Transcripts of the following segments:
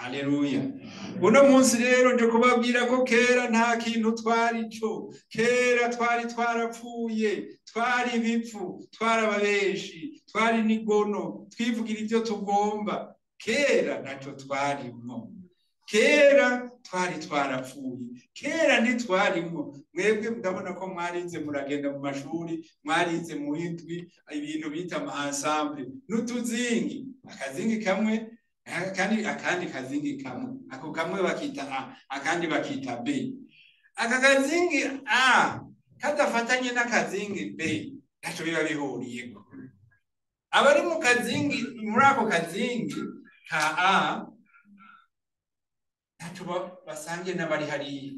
Haleluya. Uno munsi rero nje kubabwira ko kera nta kintu twari cyo. Kera twari twarapfuye, twari ibipfu, twarababeshi, twari nigono, twivugira ibyo tugomba. Kera ntacyo twarimwo. Kera twari twarapfuye. Kera ntitwarimwo. Mwebwe ndabona ko mwarize muragenda mu mashuri, mwarize mu indwi ibintu bita ama ensemble n'utuzingi. Akazingi kamwe kandi akandi kazingi kamwe, ako kamwe bakita A, akandi bakita B. Aka kazingi A kadafatanye n'akazingi B ntaco biba bihuriyeko. Abari mu kazingi, muri ako kazingi ka A ntaco basangiye n'abari hariya.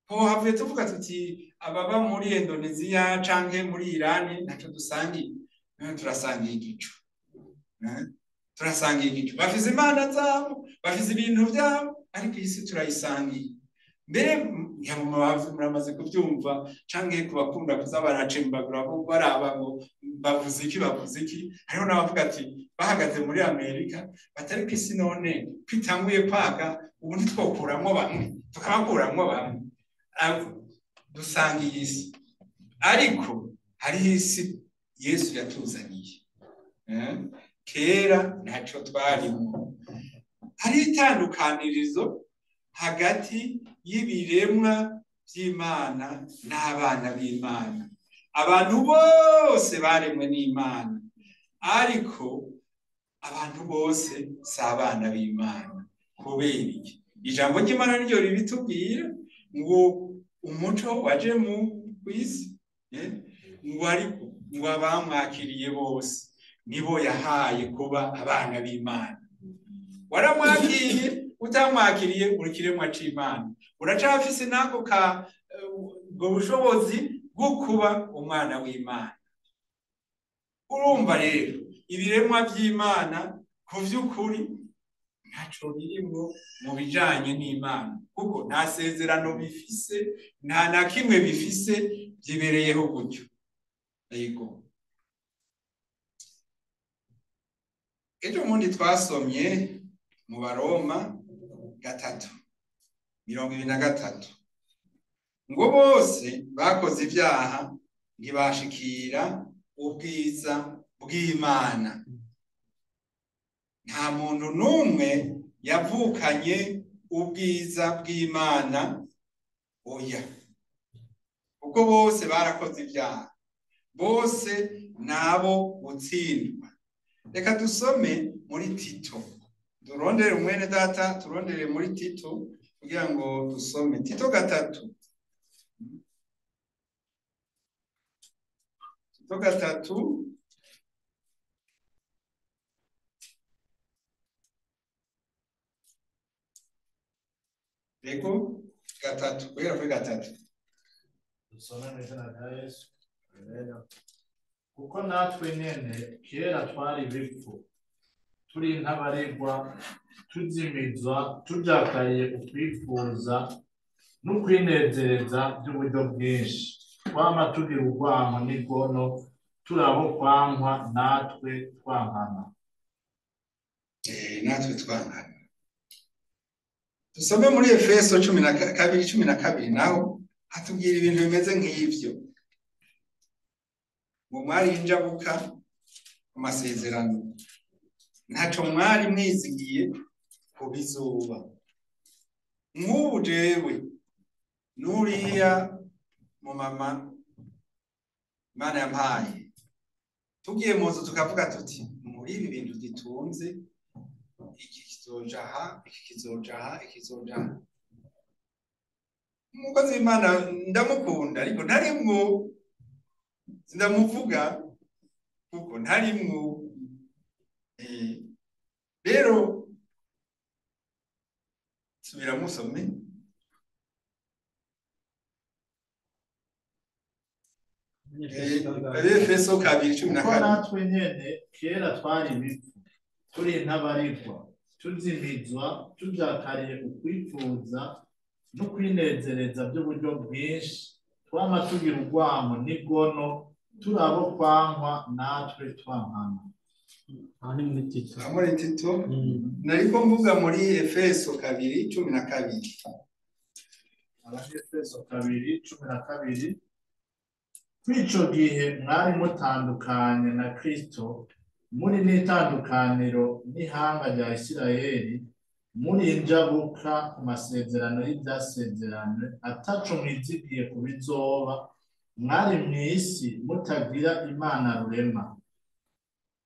Havuye tuvuga tuti ababa muri Indonesia canke muri Irani ntaco dusangiye, turasangiye igicu. Turasangiye igicu. Bafise imana zabo, bafise ibintu byabo, ariko isi turayisangiye. Mbere muramaze kubyumva canke kubakunda kuza baracembagura baraba ngo bavuze iki bavuze iki. Hariho n'abavuga ati bahagaze muri Amerika batari ku isi none kwitanguye kwaga, ubu ntitwokuramwo bamwe tukabakuramwo bamwe. Dusangiye isi, ariko hariho isi Yesu yatuzaniye. Kera ntaco twarimwo. Hari itandukanirizo hagati y'ibiremwa by'Imana n'abana b'Imana. Abantu bose baremwe n'Imana, ariko abantu bose si abana b'Imana. Kubera iki? Ijambo ry'Imana niryo ribitubwira ngo umuco waje mu isi, ngo ariko ngo abamwakiriye bose nibo yahaye kuba abana b'Imana. Waramwakiriye, utamwakiriye uri kiremwa c'Imana. Uracafise nako ka ubwo bushobozi bwo kuba umwana w'Imana. Urumva rero ibiremwa by'Imana ku vy'ukuri ntaco birimwo mu bijanye n'Imana, kuko nta sezerano bifise, nta na kimwe bifise, byibereyeho gutyo. Yego. Ejo mundi twasomye mu Baroma 3:23 ngo bose bakoze ibyaha ntibashikira ubwiza bw'Imana. Nta muntu n'umwe yavukanye ubwiza bw'Imana, oya, kuko bose barakoze ibyaha, bose nabo gutsindwa. Reka dusome muri Tito, turondere umwene data, turondere muri Tito kugira ngo dusome Tito 3. Tito 3 Ego 3, guhera kuri 3. Dusome mu izina rya Yesu. Amen. Kuko natwe nyene kera twari ibipfu, turi intabaregwa, tuzimizwa, tujakariye ukwifuza n'ukwinezereza by'uburyo bwinshi, twama tugira urwanko n'igono, turi abo kwankwa natwe twankana. Natwe twankana. Dusome muri Efeso 12:12 naho hatubwira ibintu bimeze nk'ivyo. Ngo mwari injabuka ku masezerano, ntaco mwari mwizigiye ku bizuba. Nk'ubu jewe nuriya mu mama Imana yampaye, tugiye mu nzu tukavuga tuti muri ibi bintu gitunze iki kizoja aha, iki kizoja aha, iki kizoja aha. Umukozi w'Imana ndamukunda, ariko ntarimwo, ndamuvuga kuko ntarimwo. Rero subira musome. Efeso 2:12. Kuko natwe nyene kera twari ibipfu, turi intabaregwa, tuzimizwa, tujakariye ukwifuza n'ukwinezereza by'uburyo bwinshi, twama tugira urwanko n'igono, turi abo kwankwa natwe twankana. Aha ni muri Tito. Aha muri Tito. Nariko mvuga muri Efeso 2:12. Abefeso 2:12. Kw'ico gihe mwari mutandukanye na Kristo, muri n'itandukaniro n'ihanga rya Isirayeli, muri injabuka ku masezerano y'ivyasezeranywe, ataco mwizigiye ku bizoba, mwari mw'isi mutagira Imana rurema.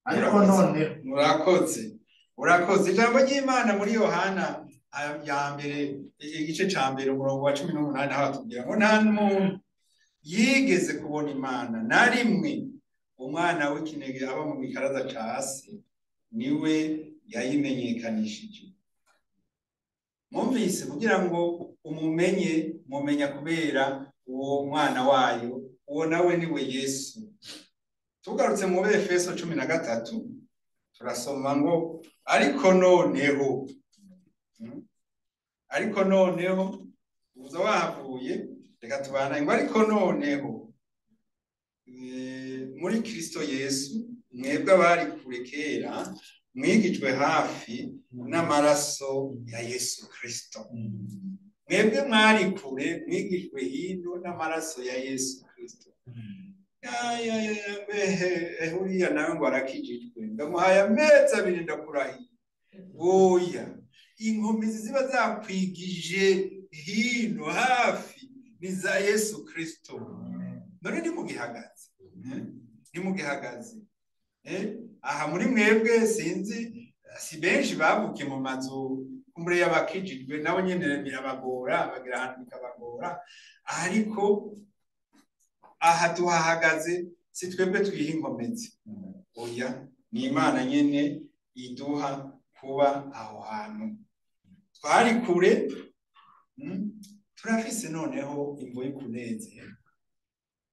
Ariko none murakoze, urakoze. Ijambo ry'Imana muri Yohana ya mbere igice ca mbere umurongo wa 18 aho atubwira ngo nta muntu yigeze kubona Imana na rimwe, umwana w'ikinege aba mu gikaraza ca se niwe yayimenyekanishije. Mwumvise, kugira ngo umumenye, mumenya kubera uwo mwana wayo, uwo nawe niwe Yesu. Tugarutse mu Efeso 13 turasoma ngo ariko noneho, ariko noneho uza wahavuye, reka tubana ngo ariko noneho muri Kristo Yesu mwebwe abari kure kera mwigijwe hafi n'amaraso ya Yesu Kristo. Mwebwe mwari kure mwigijwe hino n'amaraso ya Yesu Kristo. Uriya nawe ngo arakijijwe, ndamuhaye amezi abiri ndakurahiye. Oya, inkomezi ziba zakwigije hino hafi ni za Yesu Kristo. None nimugihagaze, nimugihagaze. Aha muri mwebwe sinzi, si benshi bavukiye mu mazu kumbure y'abakijijwe, nabo nyene birabagora, bagira ahantu bikabagora, ariko aha tuhahagaze si twebwe twiha inkomezi. Oya, ni Imana nyene iduha kuba aho hantu. Twari kure, turafise noneho imvo y'ukunezero.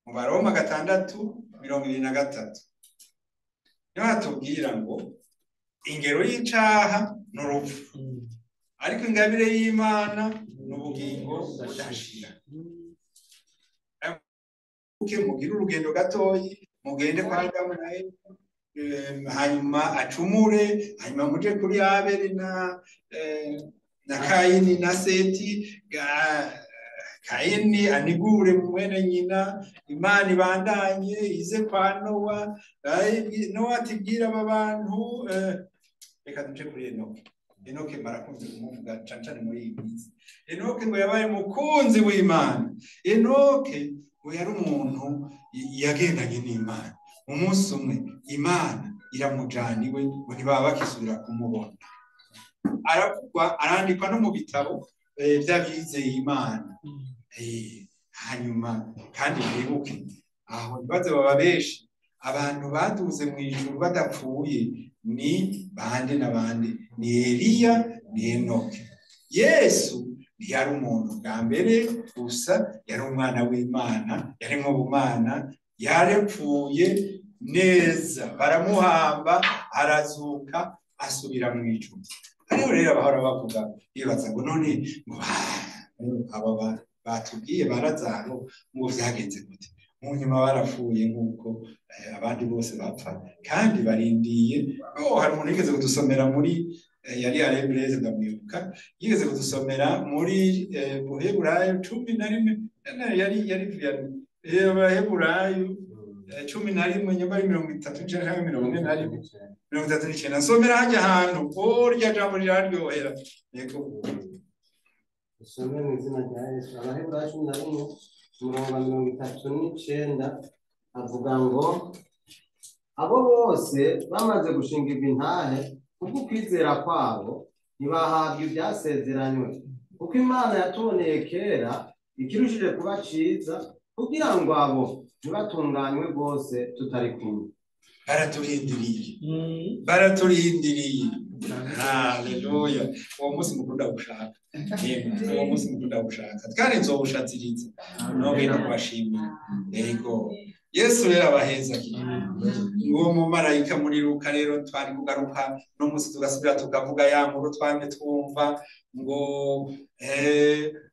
Mu Baroma 6:23 niho hatubwira ngo ingero y'icaha n'urupfu, ariko ingabire y'Imana n'ubugingo budashira. Mugire urugendo gatoyi, mugende kwa Adamu na Eva, hanyuma acumure, hanyuma muje kuri Abeli na Kayini na Seti. Kayini anigure mwene nyina, Imana ibandanye ize kwa Nowa. Nowa atibwira aba bantu, reka duce kuri Enoke. Enoke barakunze kumuvuga cane cane muri iyi minsi. Enoke ngo yabaye umukunzi w'Imana. Enoke ngo yari umuntu yagendanye n'Imana. Umunsi umwe Imana iramujana iwe, ngo ntibaba bakisubira kumubona. Aravugwa, arandikwa no mu bitabo vy'abizeye Imana. Hanyuma kandi mwibuke aho ntibaze baba benshi, abantu baduze mu ijuru badapfuye ni bande na bande? Ni Eliya, ni Enoke. Yesu ntiyari umuntu bwa mbere gusa, yari umwana w'Imana, yari mu bumana, yarepfuye neza, baramuhamba, arazuka, asubira mu ijuru. Hariho rero abahora bavuga bibaza ngo none ngo aba batubwiye ba Lazaro ngo vyagenze gute? Mu nyuma barapfuye nk'uko abandi bose bapfa, kandi barindiye. Hari umuntu yigeze kudusomera muri yari Arebreze, ndamwibuka, yigeze kudusomera muri Buheburayo 11, yari Baheburayo 11 nyuma ari 39 canke 41, 39. Nsomera hajya ahantu rya jambo riraryohera. Yego, usome mu izina rya Yesu. Abaheburayo 11 umurongo wa 39 avuga ngo abo bose bamaze gushingirwa intahe kubwo kwizera kwabo ntibahabwa ibyasezeranywe, kuko Imana yatuboneye kera ikirushije kuba ciza, kugira ngo abo ntibatunganywe rwose tutari kumwe. Baraturindiriye, baraturindiriye. Haleluya. Uwo munsi mukuru ndawushaka, uwo munsi mukuru ndawushaka, kandi nzowushatiriza nongera kubashimira. Yego, Yesu rero abaheza. Uwo mumarayika muri Luka rero twari kugaruka no munsi tugasubira tukavuga ya nkuru twamye twumva ngo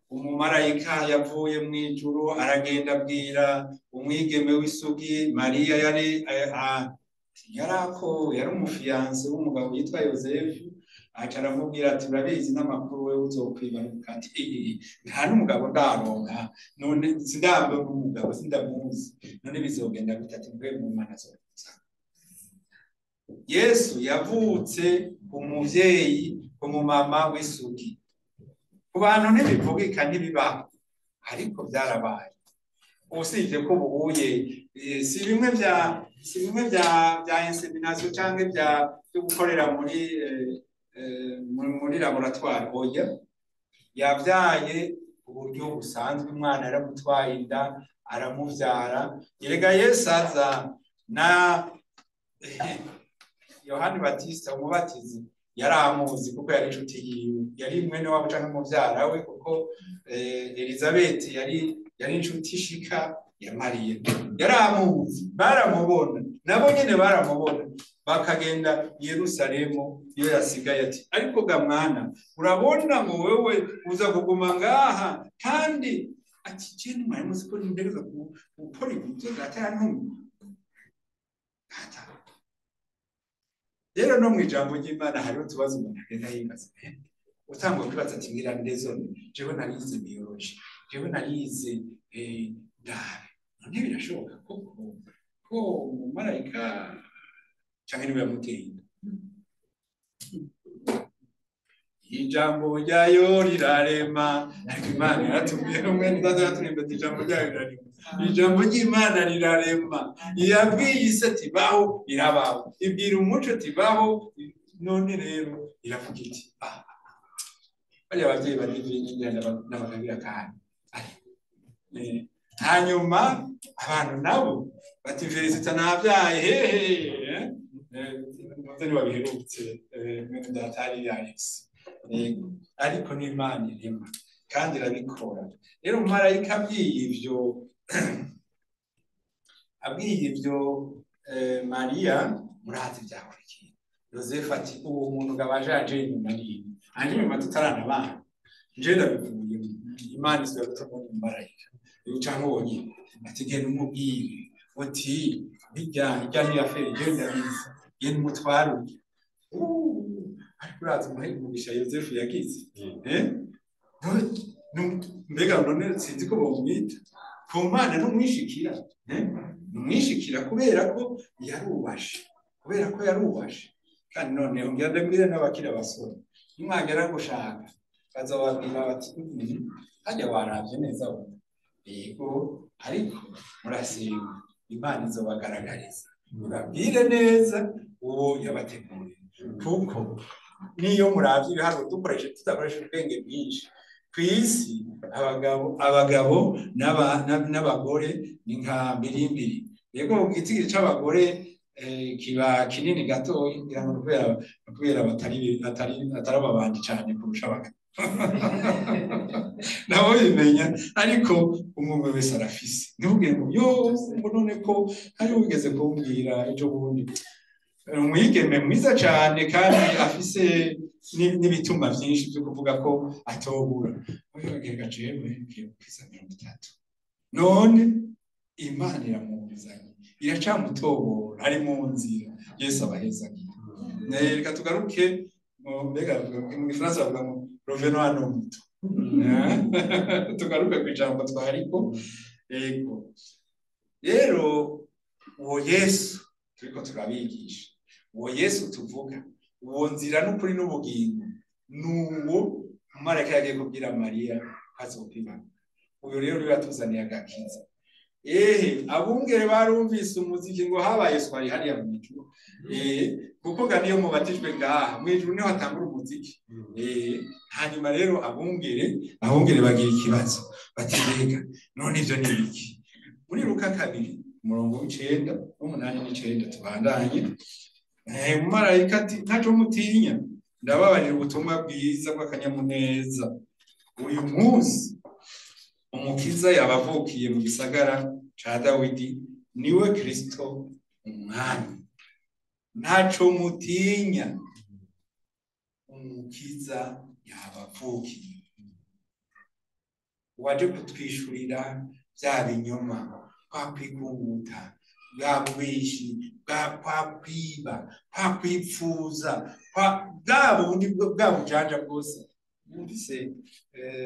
umumarayika yavuye mu ijuru aragenda abwira umwigeme w'isugi Mariya, yari Yarako yari umufiyanse w'umugabo yitwa Yozefu, aca aramubwira ati urabizi n'amakuru wewe uzokwibaruka. Ati nta n'umugabo ndaronka, none sindabona umugabo, sindamuzi, none bizogenda gute? Ati mbe mu Mana azoza. Yesu yavutse umuvyeyi, umumama w'isugi. Ku bantu ntibivugika, ntibibaho, ariko byarabaye. Usibye ko ubuye si bimwe bya insémination canke byo gukorera muri laboratoire. Oya, yavyaye uburyo busanzwe, umwana yaramutwaye inda aramuvyara. Erega Yesu aza na Yohani Batista umubatizi yari amuzi, kuko yari inshuti yiwe, yari mwene wabo canke muvyara we, kuko Elizabeth yari inshuti ishika ya Mariya. Yari amuzi, baramubona, nabo nyene baramubona, bakagenda Yerusalemu iyo yasigaye. Ati ariko ga mwana, urabona ngo wewe uza kuguma ngaha? Kandi ati je mwari muzi ko ntegerezwa gukora ibyo Data yantumye. Data rero, no mu ijambo ry'Imana hariho utubazo umuntu agenda yibaza. Utangwa kwibaza ati ngira ndezone, jewe narize biologie, jewe narize ndabe, none birashoboka koko ko umumarayika canke niwe yamuteye inda? Ijambo ryayo rirarema. Ariko Imana yaratubwiye, umwene Data yaturimba ati ijambo ryayo rirarema. Ijambo ry'Imana rirarema. Yabwiye isi ati baho, irabaho. Ibwira umuco ati baho. None rero iravuga iti ah, bariya abavyeyi badivye n'abakabira kandi. Hanyuma abantu nabo bati Felicita navyaye hehe, muze ntibabiherutse, mwene Data ari Alex. Yego, ariko n'Imana irema kandi irabikora. Rero umumarayika abwiye ivyo Mariya, murazi byakurikiye. Yozefu ati uwo muntu gabaje aje inyuma ni anje inyuma tutaranabana, nje ndabivuyemo. Imana isubira gutuma umumarayika canke uwo nyine ati genda umubwire uti bijya ijya ni affaire, je ndabizi, genda umutware urya. Ariko urazi umugisha Yozefu yagize, eh? Mbega none sinzi ko bomwita ku Mana n'umwishikira, eh? Numwishikira kubera ko yarubashe, kubera ko yarubashe. Kandi noneho ngira ndabwire n'abakiri abasore, nimwagera gushaka bazobabwira bati hajya waravye neza we." Yego, ariko murasenga, Imana izobagaragariza, ibabwire neza uwo yabateguriye, kuko niyo muravye ibiharuro dukoreshe tudakoresha ubwenge bwinshi ku isi, abagabo n'abagore ni nka mbirimbiri. Yego, igitigiri c'abagore kiba kinini gatoyi, ngira ngo kubera atari ababandi cane kurusha abagabo, nabo bimenya. Ariko umwe wese arafise, ntubwire ngo yo ngo none ko hari wigeze kumbwira ejo bundi umwigeme mwiza cane kandi afise n'ibituma vyinshi vyo kuvuga ko atobura. Reka jewe ngiye gukwiza 30, none Imana iramuzanye, iracamutobora, ari mu nzira. Yesu abahezagiye. Reka tugaruke mbega mu Gifaransa bavuga ngo revenons à nos moutons. Tugaruke kw'ijambo twariko. Yego, rero uwo Yesu turiko turabigisha, uwo Yesu tuvuga, uwo nzira n'ukuri n'ubugingo, nuwo umumarayika yagiye kubwira Mariya ko azokwibaruka. Uyu rero niwe yatuzaniye agakiza. Ehe, abungere barumvise umuziki ngo habaye soirée hariya mu ijuru, kuko ga niyo mubatijwe ngaha mu ijuru niho hatangura umuziki. Hanyuma rero abungere bagira ikibazo bati mbega none ivyo ni ibiki? Muri Luka 2 umurongo w'icenda w'umunani n'icenda, tubandanye. Umumarayika ati ntaco mutinya, ndababarira ubutumwa bwiza bw'akanyamuneza. Uyu munsi umukiza yabavukiye mu gisagara ca Dawidi, niwe Kristo umwami. Ntaco mutinya, umukiza yabavukiye, waje kutwishurira bya binyoma, kwa kwigunguta, Bwa bwishi, bwa kwa kwiba, kwa kwipfuza, bwa bundi bwa bujanja bwose. Mwumvise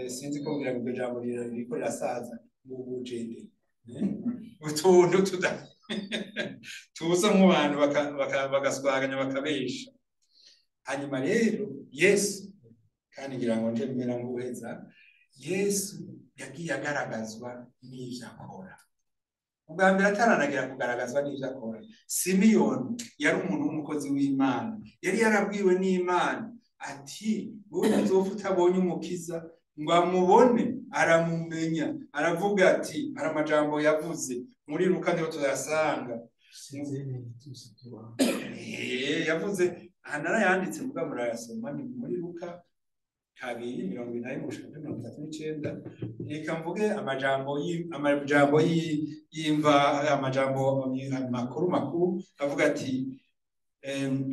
sinzi ko ngira ngo iryo jambo ririko rirasaza mu bujende. Utuntu tuda tuza mu bantu bagaswaganya bakabesha. Hanyuma rero Yesu, kandi ngira ngo nje mbera nguheza, Yesu yagiye agaragazwa n'ivyo akora. Ubwa mbere ataranagira kugaragazwa n'ivyo akora, Simiyoni yari umuntu w'umukozi w'Imana, yari yarabwiwe n'Imana ati wowe ntuzopfa utabonye umukiza ngo amubone, aramumenya, aravuga ati hari amajambo yavuze muri Luka niho tuyasanga. Yavuze aha narayanditse muga murayasoma, ni muri Luka 2:41 gushika kuri 39. Reka mvuge amajambo y'imva, amajambo makuru makuru avuga ati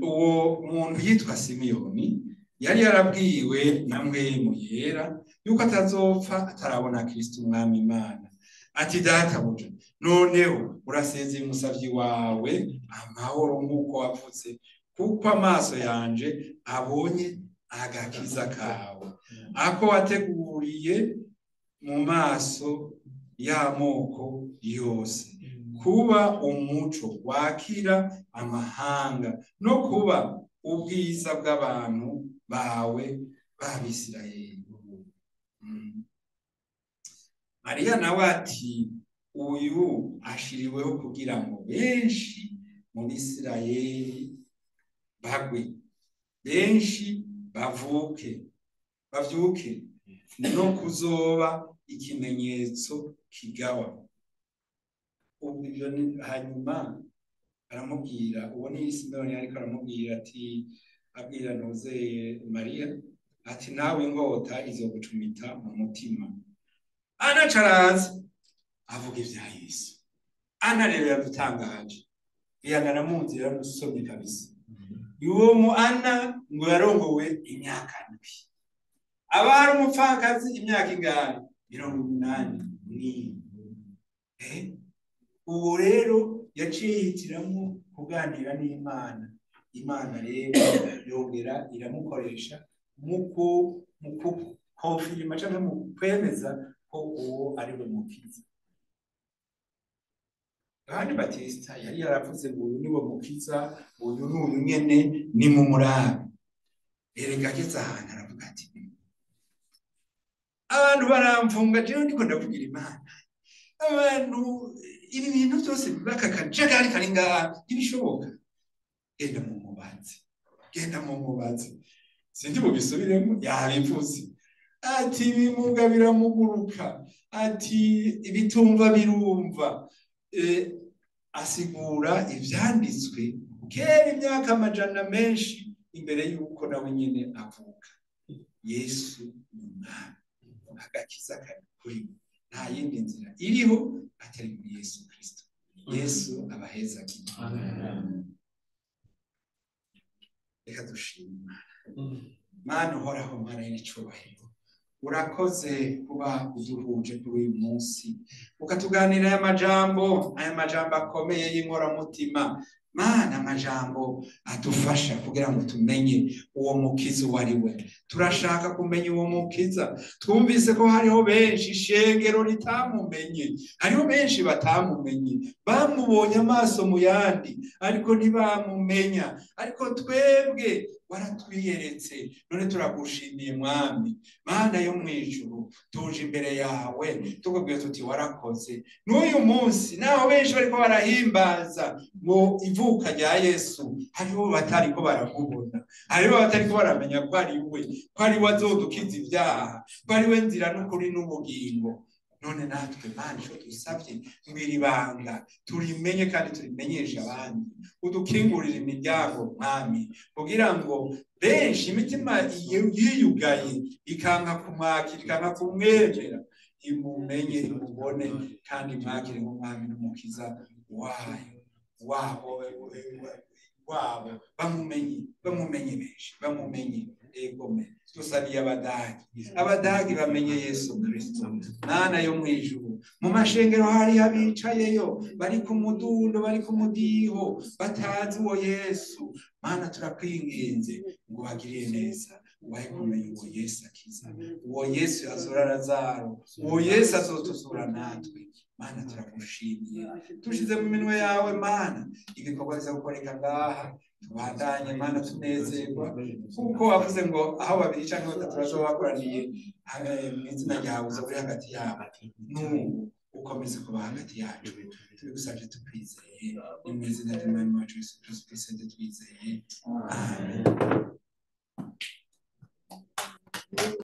uwo muntu yitwa Simiyoni yari yarabwiwe na Mpwemu Yera yuko atazopfa atarabona Kristo umwami Imana. Ati databuja, noneho urasezeye umusavyi wawe amahoro nk'uko wavutse, kuko amaso yanje abonye agakiza kawe, ako wateguriye mu maso y'amoko yose, kuba umuco wakira amahanga no kuba ubwiza bw'abantu bawe b'Abisirayeli. Mariya nawe ati uyu ashiriweho kugira ngo benshi mu Bisirayeli bagwe, benshi bavuke, bavyuke, no kuzoba ikimenyetso kigawa. Ubu ivyo hanyuma aramubwira, uwo ni Simiyoni ariko aramubwira ati, abwira ntuzeye Mariya ati nawe inkota izogucumita mu mutima. Ana caraza avuga ivya Yesu. Ana rero yadutangaje, yanamuzi yaramusomye kabisa. Uwo mu Ana ngo yarongowe imyaka 7, aba ari umupfakazi imyaka ingahe? 84. Uwo rero yaciye yihitiramo kuganira n'Imana. Imana rero yongera iramukoresha mu kukonfirima canke mu kwemeza ko uwo ari we mukiza. Yohani Batista yari yaravuze ngo uyu niwe mukiza, uyu ni uyu nyene, ni mu murabe. Erega ageze ahantu aravuga ati abantu baramfunga, jewe ndiko ndavugira Imana, abantu ibi bintu byose bibaka akajagari kari ngaha ntibishoboka. Genda mu mubazi, genda mu mubazi, sindi bubisubiremo, yabivuze ati ibimuga biramuguruka, ati ibitumva birumva. Asigura ivyanditswe kera imyaka amajana menshi imbere y'uko nawe nyene avuka. Yesu ni umwami, agakiza kari kuri we, nta yindi nzira iriho atari muri Yesu Kristo. Yesu abaheza. Amen. Reka dushime Imana. Mana uhoraho, Mana y'icubahiro, urakoze kuba uduhuje kuri uyu munsi, ukatuganira aya majambo akomeye y'inkoramutima. Mana, amajambo adufasha kugira ngo tumenye uwo mukiza uwo ari we. Turashaka kumenya uwo mukiza. Twumvise ko hariho benshi ishengero ritamumenye, hariho benshi batamumenye, bamubonye amaso mu yandi ariko ntibamumenya. Ariko twebwe waratwiyeretse, none turagushimiye Mwami. Mana yo mwijuru, tuje imbere yawe tukubwira tuti warakoze. N'uyu munsi naho benshi bariko barahimbaza ngo ivuka rya Yesu, hariho batariko baramubona, hariho batariko baramenya ko ari we, ko ari we azodukiza ibyaha, ko ari we nzira n'ukuri n'ubugingo. None natwe Mana ico dusavye ngo iri banga turimenye kandi turimenyeshe abandi, udukingurire imiryango Mwami, kugira ngo benshi imitima yiyugaye ikanka kumwakira, ikanka kumwemera, imumenye, imubone kandi imwakire nk'umwami n'umukiza wayo, wabo, bamumenye, benshi bamumenye. Egome dusabiye abadagi bamenye Yesu Kristo. Mana yo mwijuru, Mu mashengero hari abicayeyo bari ku mudundo, bari ku mudiho, batazi uwo Yesu. Mana, turakwinginze ngo ubagirire neza, ubahe kumenya uwo Yesu akiza, uwo Yesu azura Lazaro, uwo Yesu azotuzura natwe. Mana, turagushimiye, tushize mu minwe yawe. Mana, ibikorwa biza gukoreka ngaha, tubandanye, Mana, tunezerwa, kuko wavuze ngo aho babiri cyangwa batatu bazoba bakoraniye mu izina ryawe, uzoba uri hagati yabo. N'ubu ukomeze kuba hagati yacu. Tubigusabye tukwizeye, ni mu izina ry'Umwami wacu Yesu Kristo twizeye, amen.